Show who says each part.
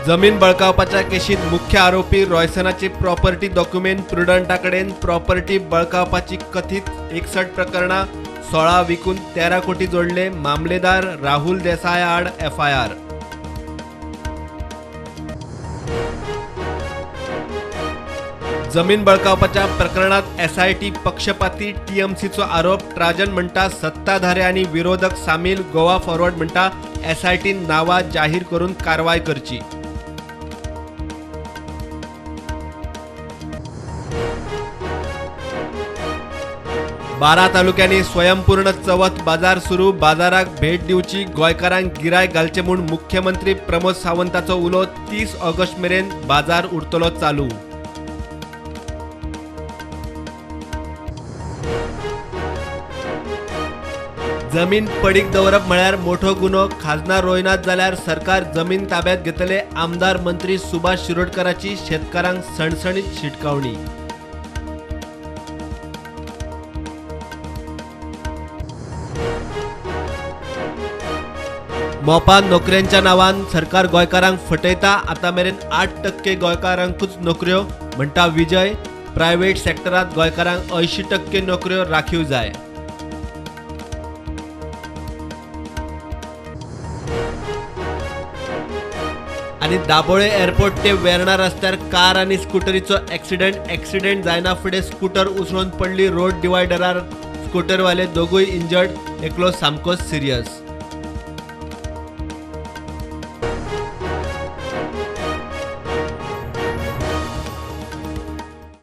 Speaker 1: जमीन बळकावपाच्या केशीत मुख्य आरोपी रॉयसनाची प्रॉपर्टी डॉक्युमेंट प्रुडंटा कडेन प्रॉपर्टी बळकावपाची कथीत 61 प्रकरणां 16 विकून 13 कोटी जोडले. मामलेदार राहुल देसाय आड एफआयआर. जमीन बळकावपाच्या प्रकरणात एसआयटी पक्षपाती, टीएमसीचो आरोप. ट्राजन म्हणटा सत्ताधारे आनी विरोधक सामील. गोवा फॉरवर्ड म्हणटा एसआयटीन नांवां जाहीर करून कारवाय करची. बारा तालुक्यांनी स्वयंपूर्ण चवथ बाजार सुरू. बाजाराक भेट दिवची, गोंयकारांक गिरायक घालचें म्हूण मुख्यमंत्री प्रमोद सावंताचो उलो. 30 ऑगस्ट मेरेन बाजार उरतलो चालू. जमीन पडीक दवरप म्हळ्यार मोठो गुन्हो. खाजना रोयनात जाल्यार सरकार जमीन ताब्यात घेतले. आमदार मंत्री सुभाष शिरोडकराची शेतकारांक सणसणीत शिटकावणी. मोपा नोकऱ्यांच्या नावान सरकार गोंयकारांक फटयता. आतां मेरेन 8% गोंयकारांकूच नोकऱ्यो म्हणटा विजय. प्रायव्हेट सेक्टरांत गोंयकारांक 80% नोकऱ्यो राखीव जाय. आनी दाबोळे एअरपोर्ट ते वेर्णा रस्त्यार कार आनी स्कुटरीचो एक्सिडेंट. एक्सिडेंट जायना फुडें स्कुटर उसळून पडली रोड डिवायडरार. स्कुटरवाले दोगूय इंजर्ड, एकलो सामकोच सिरियस.